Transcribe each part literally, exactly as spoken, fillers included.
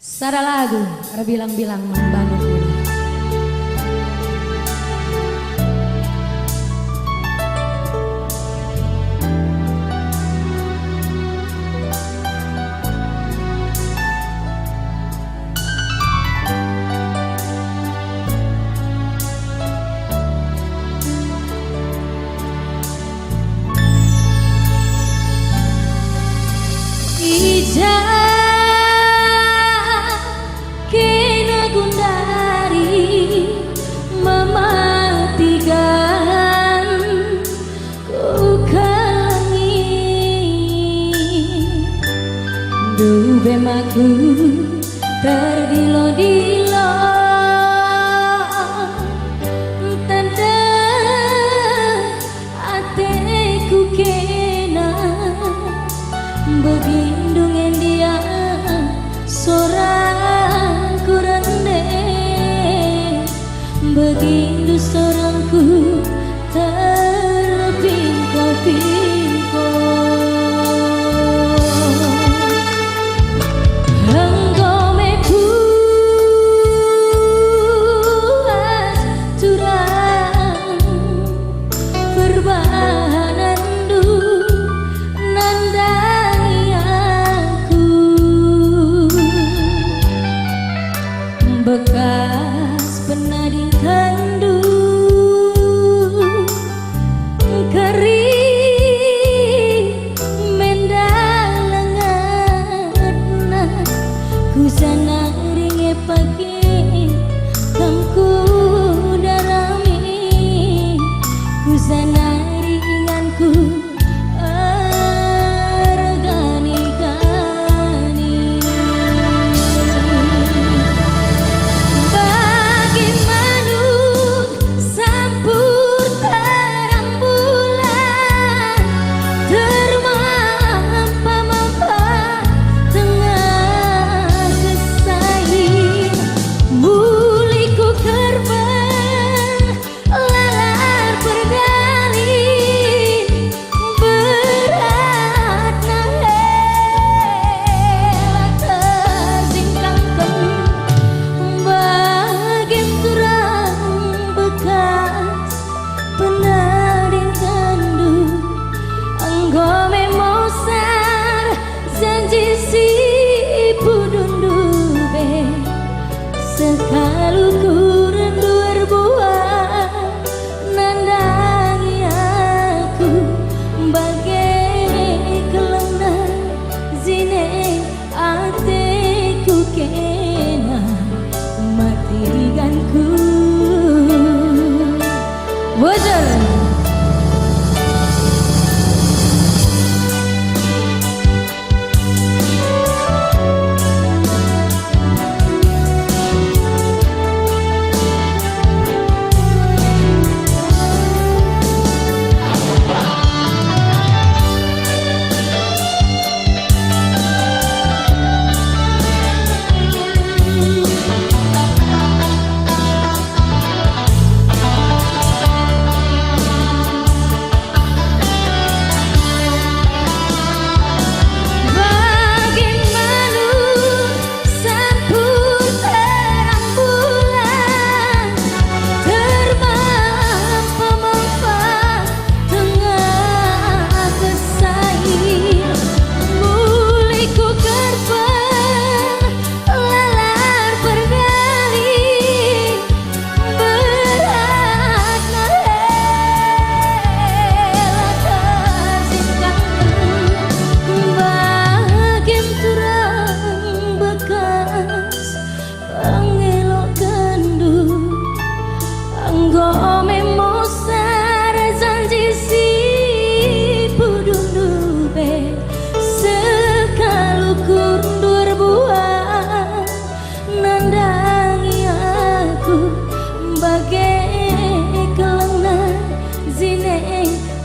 Sada lagu erbilang-bilang man bandu pudi. I ja kena gundari mematikan ku kelengi. Ndube aku terdilo-dilo, tanda ateku kena. Begindu ngendia sorangku rende, begindu sorangku terpingko-pingko. Enggo me puas turang perbahanenndu nandangi aku. Bekas penadingkanndu kering menda lengetna, ku janari nge pake kam ku darami, ku janari inganku ergani-gani. Bagi manuk sampur terang bulan, termampa-mampa tengah kesain, mulih ku kerbeng lalar perdalin, beratna ela terjingkangken, bagem turang bekas penadingkanndu. Enggo me mosar janji si pudundu be, seh kal ukur ndu erbuah nandangi aku, bage kelengna jine ateku kena mati ganku. Bujur. Bagi manuk sampur terang bulan, termampa-mampa tengah kesain, mulih ku kerbeng lalar perdalin, beratna ela terjingkangken, bagem turang bekas pengelokenndu. Enggo me mosar janji si pudundu be, seh kal ukurndu erbuah nandangi aku, bage kelengna jine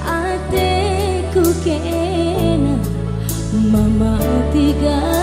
ateku kena mamati ganku.